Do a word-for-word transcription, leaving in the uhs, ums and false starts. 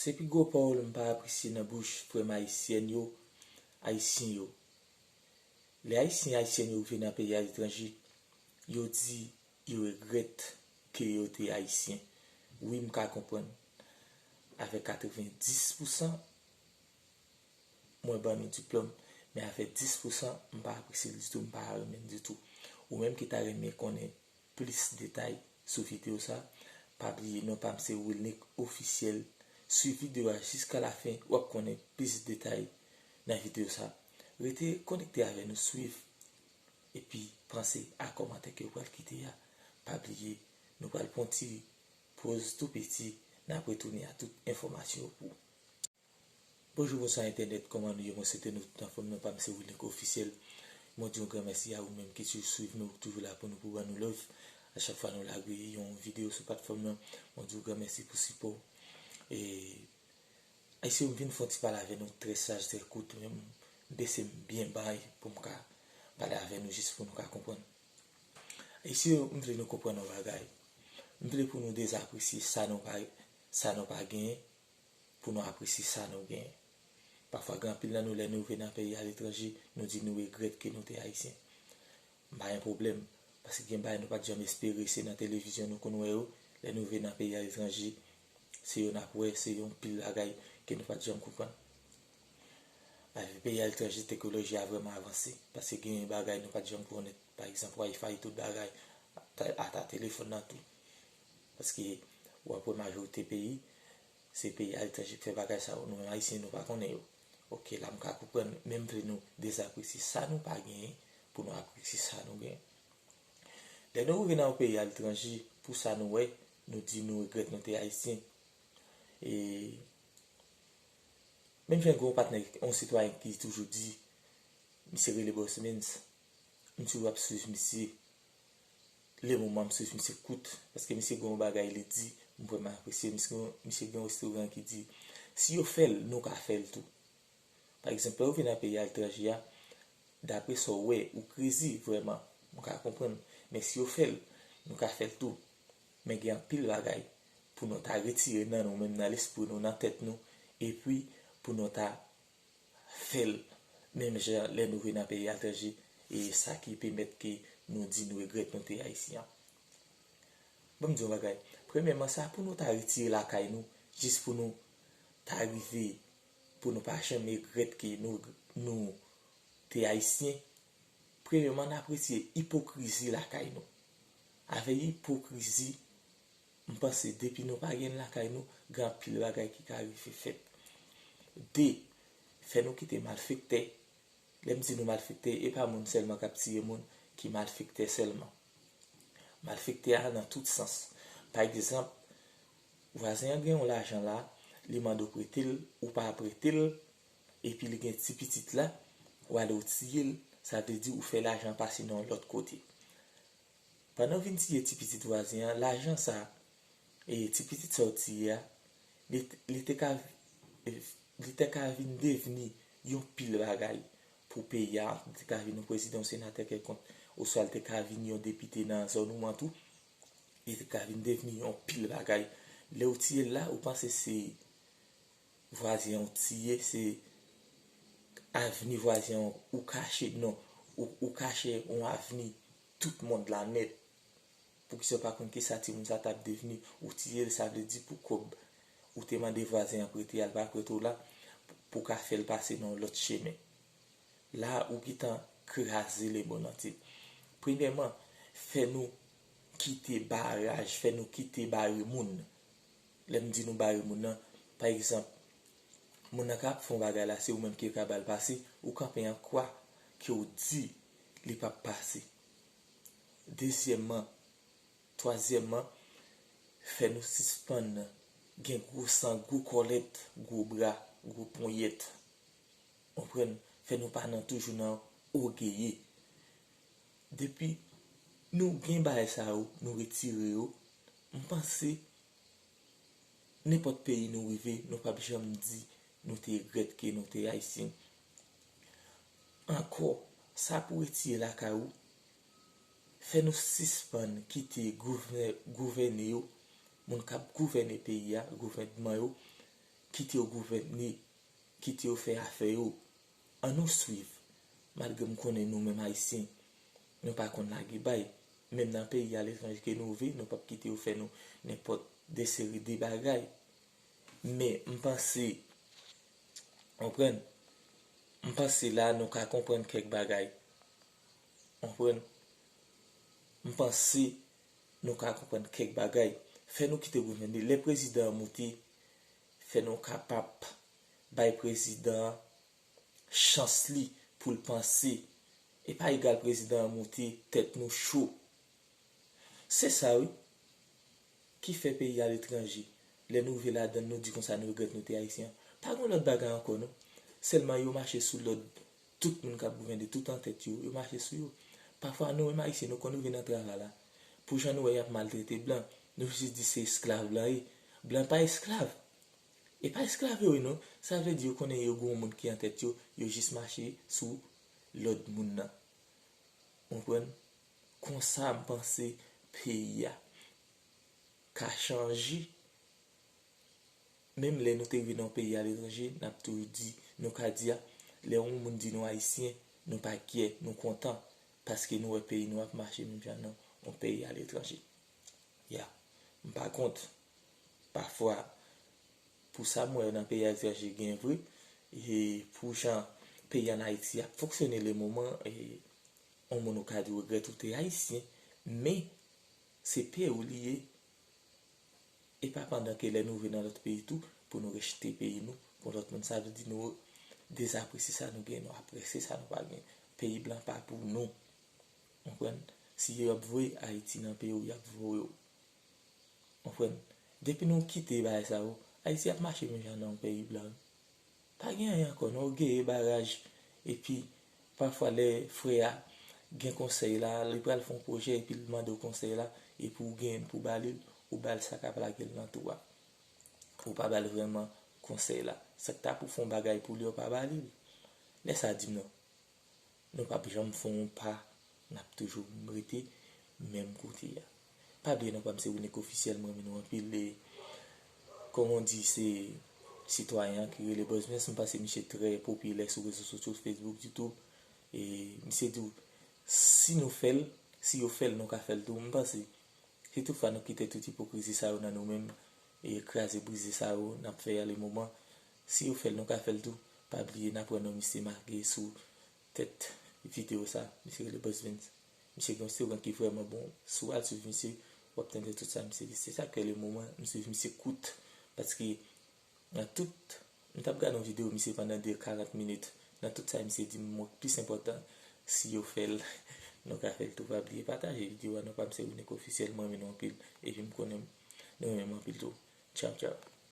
Se pi gwo pawòl m pa apresye nan bouch frè m ayisyèn yo, ayisyen yo. Lè ayisyen, ayisyèn yo rive nan peyi aletranje, yo di yo regrèt ke yo te ayisyen. Wi, m ka konprann. Avèk katrevenndis pousan, mwen ban nou diplòm, men avèk dis pousan, m pa apresye l ditou, m pa renmen l ditou. Ou menm ki ta renmen konnen plis detay sou videyo sa, pa bliye non pa m se Wilnick Officiel. Swiv videyo a jiska lafen, w ap konnen plis detay nan videyo sa. Rete konekte avè nou, swiv, epi panse a kòmantè ke w pral kite a. Pa bliye, nou pral pran ti poz tou piti, n ap retounen a tout enfòmasyon yo pou ou. Bonjou, bonswa entènèt, kòman nou ye? Mwen swete nou tout anfòm, non pa m se Wilnick Officiel. Mwen di yon gran mèsi a ou menm ki toujou swiv nou, toujou la pou nou, pou ban nou love. A chak fwa nou lage yon videyo sou platfòm nan, mwen di w gran mèsi pou sipò w. E, ayisyen, m vin fè yon ti pale avè nou, trè saj, trè kout, men m bese m byen bay pou m ka pale avè nou jis pou nou ka konprann. Ayisyen, m vle nou konprann yon bagay. M vle pou nou dezapresye sa nou pa, sa nou pa genyen, pou nou apresye sa nou genyen. Pafwa, gen anpil nan nou, lè nou rive nan peyi aletranje, nou di nou regrèt ke nou te ayisyen. M pa gen pwoblèm, paske gen bagay nou pa t janm espere, se nan televizyon nou konn wè yo. Lè nou rive nan peyi aletranje, se yo n ap wè, se yon pil bagay ke nou pa t janm konprann. Avèk peyi aletranje, teknoloji a vrèman avanse, paske gen bagay nou pa t janm konnen, pa egzanp, Wi-Fi, tout bagay, ata, ata telefòn nan tou. Paske w ap wè majorite peyi, se peyi aletranje k fè bagay sa yo. Nou menm ayisyen, nou pa konnen yo. Oke, la m ka konprann, men m vle nou dezapresye sa nou pa genyen pou nou apresye sa nou genyen. Lè nou rive nan yon peyi aletranje, pou sa nou wè, nou di nou regrèt nou te ayisyen. E menm jan gen yon patnè, yon sitwayen ki toujou di, misye rele Boss Mens, m toujou ap swiv misye. Le moman m swiv misye kout, paske misye gen yon bagay li di, m vrèman apresye. Misye, misye gen yon slogan ki di, si yo fè l, nou ka fè l tou. Pa egzanp, lè w vin nan peyi aletranje a, dapre sa w wè, ou krezi vrèman, m ka konprann. Men si yo fè l, nou ka fè l tou. Men gen anpil bagay pou nou ta retire nan nou menm, nan lespri nou, nan tèt nou, epi pou nou ta fè l menm jan lè nou rive nan peyi aletranje, e sa ki pèmèt ke nou di nou regrèt nou te ayisyen an. Ban m di yon bagay. Premyèman, sa pou nou ta retire lakay nou, jis pou nou ta rive, pou nou pa janm regrèt ke nou, nou te ayisyen. Premyèman, n ap retire ipokrizi lakay nou. Avèk ipokrizi, m panse depi nou pa gen l lakay nou, gen anpil bagay ki ka rive fèt. De, fè nou kite malfektè. Lè m di nou malfektè, e pa moun sèlman k ap tiye moun ki malfektè sèlman. Malfektè a nan tout sans. Pa egzanp, vwazen an gen yon lajan la, li mande w prete l, ou pa prete l, epi li gen ti pitit la, w ale w tiye l, sa vle di ou fè lajan pase nan yon lòt kote. Pandan w vin tiye ti pitit vwazen an, lajan sa, e ti pitit sa w tiye a, li, li te ka, li te ka vin devni yon pil bagay pou peyi a, li te ka vin yon prezidan, yon senatè kèlkonk, oswa li te ka vin yon depite nan zòn ou an tou, li te ka vin devni yon pil bagay. Lè w tiye l la, ou panse se vwazen an w tiye, se avni vwazen an ou kache, non, ou, ou kache yon avni tout mond la nèt. Poukisa w pa konn kisa timoun sa t ap devni? Ou tiye l, sa vle di pou kòb ou te mande vwazen an prete a, l pa prete w la, pou w ka fè l pase nan yon lòt chemen. La, ou gentan kraze lemonn antye. Premyèman, fè nou kite baraj, fè nou kite bare moun. Lè m di nou bare moun nan, pa egzanp, moun nan ka ap fè yon bagay la, se ou menm ki ka ba l pase, ou kanpe an kwa ke w di li p ap pase. Dezyèmman, twazyèmman, fè nou sispann gen gwo san, gwo kòlèt, gwo bra, gwo ponyèt. Konprann? Fè nou pa nan toujou nan ògeye. Depi nou gen bagay sa yo, nou retire yo, m panse nenpòt peyi nou rive, nou p ap janm di nou te regrèt ke nou te ayisyen. Ankò, sa pou retire lakay ou, fè nou sispann kite gouvè-, gouvène yo, moun k ap gouvène peyi a, gouvènman yo, Kite yo gouvène, kite yo fè afè yo. Ann nou swiv. Malgre m konnen nou menm Ayisyen, nou pa konn lage bay. Menm nan peyi aletranje ke nou viv, nou p ap kite yo fè nou nenpòt de seri de bagay. Men m panse, konprann, m panse la nou ka konprann kèk bagay. Konprann? M panse nou ka konprann kèk bagay. Fè nou kite gouvène. Lè prezidan an moute, fè nou kapab bay prezidan an chans li pou l panse. E pa egal prezidan an moute, tèt nou cho. Se sa wi ki fè peyi aletranje, lè nou rive ladan l, nou di konsa nou regrèt nou te Ayisyen. Pa gen lòt bagay ankò non. Sèlman yo mache sou lòd tout moun k ap gouvène, tout antèt yo, yo mache sou yo. Pafwa nou menm Ayisyen, nou konn rive nan travay la. Pou jan nou wè y ap maltrete blan, nou jis di se esklav blan ye. Blan pa esklav. E pa esklav yo ye non. Sa vle di yo konnen yo gen yon moun ki antèt yo, yo jis mache sou lòd moun nan. Konprann? Konsa m panse peyi a ka chanje. Menm lè nou te rive nan yon peyi aletranje, n ap toujou di, nou ka di a, lè yon moun di nou Ayisyen, nou pa kyè, nou kontan, paske nou wè peyi nou ap mache menm jan nan yon peyi aletranje. Ya, m pa kont, pafwa, pou sa m wè nan peyi aletranje gen vre, e pou jan peyi ann Ayiti ap fonksyone le moman, e yon moun ou ka di w regrèt ou te Ayisyen, men se peyi w li ye. E pa pandan ke lè nou rive nan lòt peyi tou, pou nou rejte peyi nou, pou lòt moun, sa vle di nou dezapresye sa nou gen, nou apresye sa nou pa gen. Peyi blan pa pou nou. Konprann? Si yo ap voye Ayiti nan peyi w, y ap voye w. Konprann? Depi nou kite bagay sa yo, Ayiti ap mache menm jan nan yon peyi blan. Pa gen anyen ankò non, ou genyen baraj. Epi, pafwa lè frè a gen konsèy la, li pral fè yon pwojè epi l mande w konsèy la, epi ou genyen l pou ba li l, ou ba l sa k ap lage l nan twou a. Ou pa ba l vrèman konsèy la. Sa k ta pou fè yon bagay pou li, ou pa ba li l. Lè sa di m non. Nou p ap janm fè yon pa, n ap toujou rete menm kote a. Pa bliye non, pa m se Winick Officiel, m renmen nou anpil. E, kòm on di, se sitwayen an ki rele Buzz Vince, m panse misye trè popilè sou rezo sosyo, Facebook, YouTube. E misye di w, si nou fè l, si yo fè l, nou ka fè l tou. M panse, si toutfwa nou kite tout ipokrizi sa yo nan nou menm, e kraze brize sa yo n ap fè a le moman, si yo fè l, nou ka fè l tou. Pa bliye, n ap wè non misye make sou tèt videyo sa, misye rele Buzz Vince. Misye gen yon slogan ki vrèman bon. Si w al swiv misye, w ap tande tout sa misye di. Se sa k fè le moman m swiv misye kout. Paske nan tout, m t ap gade yon videyo misye pandan de karant minit. Nan tout sa misye di, mwen k plis enpòtan, si yo fè l, nou ka fè l tou. Pa bliye pataje videyo a, non pa m se Winick Officiel, m renmen nou anpil. Epi m konnen nou renmen m anpil tou. Tchaw, tchaw.